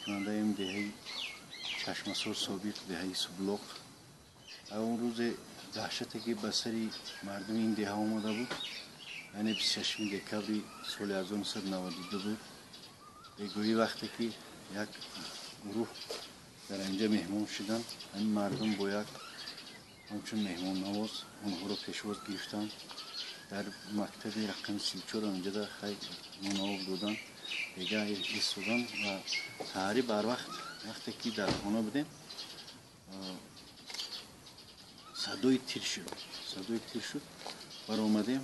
Идоракунандаи деҳаи Чашмасор, собиқ деҳаи Сублоқ. Он рӯзе даҳшате ки ба сари мардуми ин деҳа омада буд, яъне 26 декабри соли 1992 буд. Бегоҳӣ вақте ки як гурӯҳ дар инҷа меҳмон шуданд, ҳамин мардум бо як ҳамчун меҳмоннавоз онҳоро пешвоз гирифтанд. Дар мактаби рақами 34 онҷода хай нонаоб доданд, бега истоданд ва саҳарӣ барвақт вақте ки дар хона будем, садои тир шуд. Садои тир шуд, баромадем.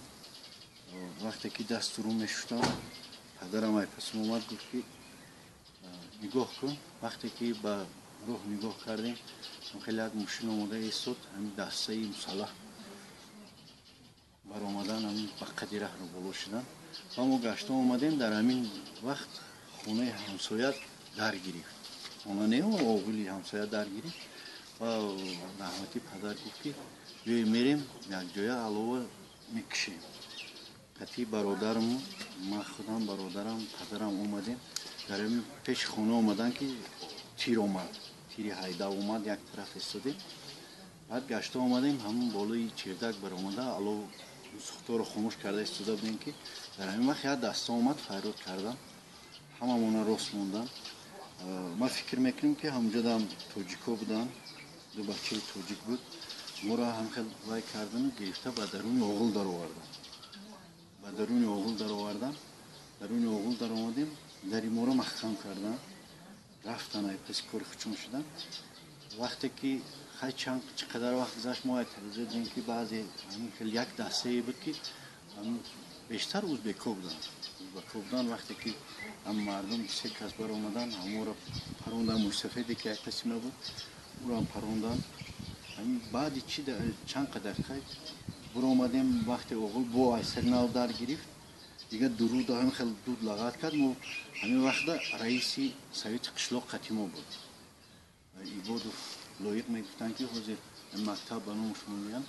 Вақте ки дасту рӯ мешуштам, падарам айпасим омад, гуфт ки нигоҳ кун. Вақте ки ба роҳ нигоҳ кардем, хеле як мошин омода истод, ҳамин дастаи мусаллаҳ баромадан, ҳамин ба қади раҳро боло шудан ва мо гашта омадем. Дар ҳамин вақт хонаи ҳамсоя дар гирифт, хона не, оғили ҳамсоя дар гирифт ва раҳмати падар гуфт ки биёй мерем, якҷоя алова мекушем. Қатъи бародарам, ман худам, бародарам, падарам омадем. Дар ҳамин пеши хона омадан ки тир омад, тири ҳайда омад, як тараф истодем. Баъд гашта омадем, ҳамон болои чердак баромада, алов сухторо хомӯш карда истода будем ки дар ҳамин вақт як даста омад, файрод кардан, ҳамамона рост мондан. Ман фикр мекунем ки ҳамҷодам тоҷико буданд, ду бачаи тоҷик буд. Моро ҳамхел вай кардану гирифта ба даруни оғул даровардан, ба даруни оғул даровардан. Даруни оғул даромадем, дари моро маҳкам кардан, рафтан, ай паси кори хучун шудан. Вақте ки хай чанд чӣ қадар вақт гузашт, мо ай телевизор дидем ки баъзе ҳамин хел як дастае буд ки бештар узбекҳо буданд, узбекҳо буданд. Вақте ки ҳам мардум се кас баромадан, ҳаморо парондан, мӯйсафеде ки як паси ма буд, ӯрам парондан. Ҳамин баъди чи чанд қадар хай буромадем, вақте оғул бо ай сари нав дар гирифт, дигар дуруда ҳамин хел дуд лағат кард. Мо ҳамин вақта раиси совети қишлоқ қатъи мо буд, Ибодов Лоиқ мегуфтанд ки ҳозир мактаб ба номаш мондиянд.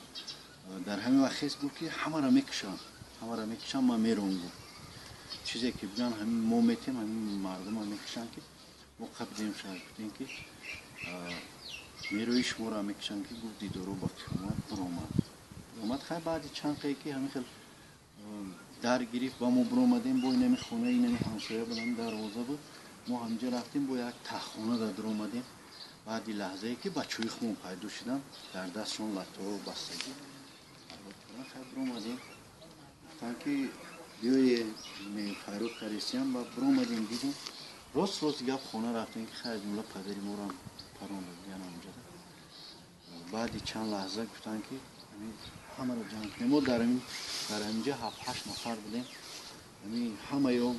Дар ҳамин вақт хес гуфт ки ҳамаро мекушам, ҳамаро мекушам, ман мером. Гуфт чизе ки бигӯянд, ҳамин мо метем, ҳамин мардума мекушанд ки мо қабдем. Шаҳр гуфтем ки мерои шуморо мекушанд ки гуфт дидоро ба қиёмат буромад, буромад. Хай баъди чанд қае ки ҳамин хел дар гирифт ва мо буромадем, бо инами хона, инами ҳамсоя буд, ҳамин дарвоза буд, мо ҳамҷа рафтем, бо як таххона дар дуромадем. Баъди лаҳзае ки бачаҳои худмон пайдо шуданд, дар дастшон латторо бастагӣ, хай буромадем, гуфтанд ки биёе, файрод кардистиям. Ба буромадем, дидем, рост рост гап хона рафтем ки хай аз ҷумла падари моро паронда будиян ҳамҷода. Баъди чанд лаҳза гуфтанд ки ҳамаро ҷамъ кунем. Мо дар ҳаминҷа 7-8 нафар будем. Ҳамин ҳамаё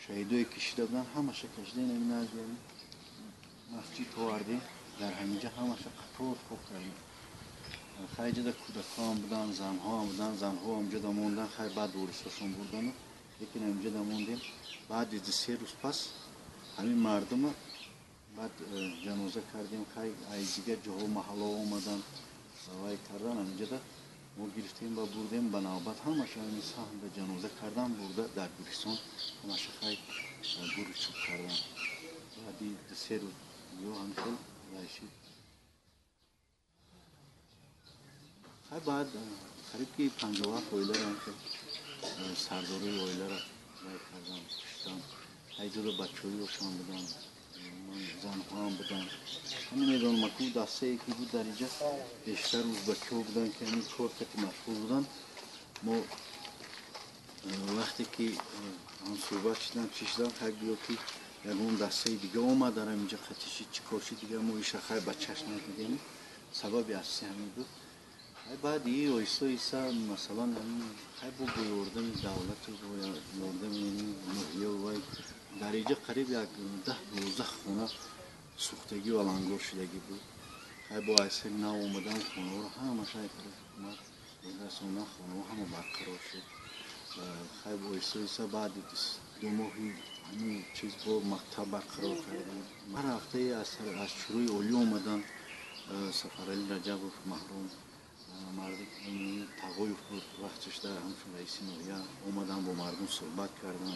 шаҳидое ки шида буданд, ҳамаша кашидем, ҳамин назди масҷид овардем, дар ҳаминҷа ҳамаша қатор хок кардем. Хай ҷода кӯдакҳоам буданд, занҳоам буданд, занҳо ҳамҷода монданд, хай баъд ворисҳошон бурдану, лекин ҳамҷода мондем. Баъди 2-3 рӯз пас ҳамин мардума баъд ҷаноза кардем. Хай ай дигар ҷоҳо маҳаллаҳо омаданд, вай кардан, ҳаминҷода мо гирифтем ва бурдем ба навбат, ҳамаша ҳамин саҳнда ҷаноза кардан, бурда дар гӯристон ҳамаша хай гӯри чӯб кардан. Баъди 2-3 рӯз ё ҳамин хел вай шид. Хай баъд қариб ки 57 оиларо ҳамин хел сардорои оиларо вай кардан, куштан. Хай ҷода бачаҳоёшон буданд, занҳоам буданд. Ҳамин медонам, аку дастае ки буд дар инҷа бештар узбакиҳо буданд ки ҳамин кор кати машғул буданд. Мо вақте ки ҳамсӯҳбат шудам, чӣ шудам, хай гӯё ки ягон дастаи дига омад дар ҳаминҷа қатиши, чӣ кор шид дига, мо иша хай ба чашм надидем. Сабаби асосӣ ҳамин буд. Хай баъд и оҳиста оҳиста масалан ҳамин хай бо ёрдами давлату бо ёрдами ноҳия вай дар инҷа қариб як 10-12 хона сӯхтагӣ ва лангор шудагӣ буд. Хай бо айсари нав омадан хонаҳоро ҳамаша ай тарафи ҳукумат расондан, хонаҳо ҳама барқарор шуд. Хай бо оҳиста оҳиста баъди 2 моҳи ҳамин чиз бо мактаб барқарор кардем. Ҳар ҳафтае аз шурӯи олӣ омадан, Сафаралӣ Раҷабов маҳрум, марди Тағоев буд вақташ дар ҳамчун раиси ноҳия, омадан бо мардум суҳбат кардан.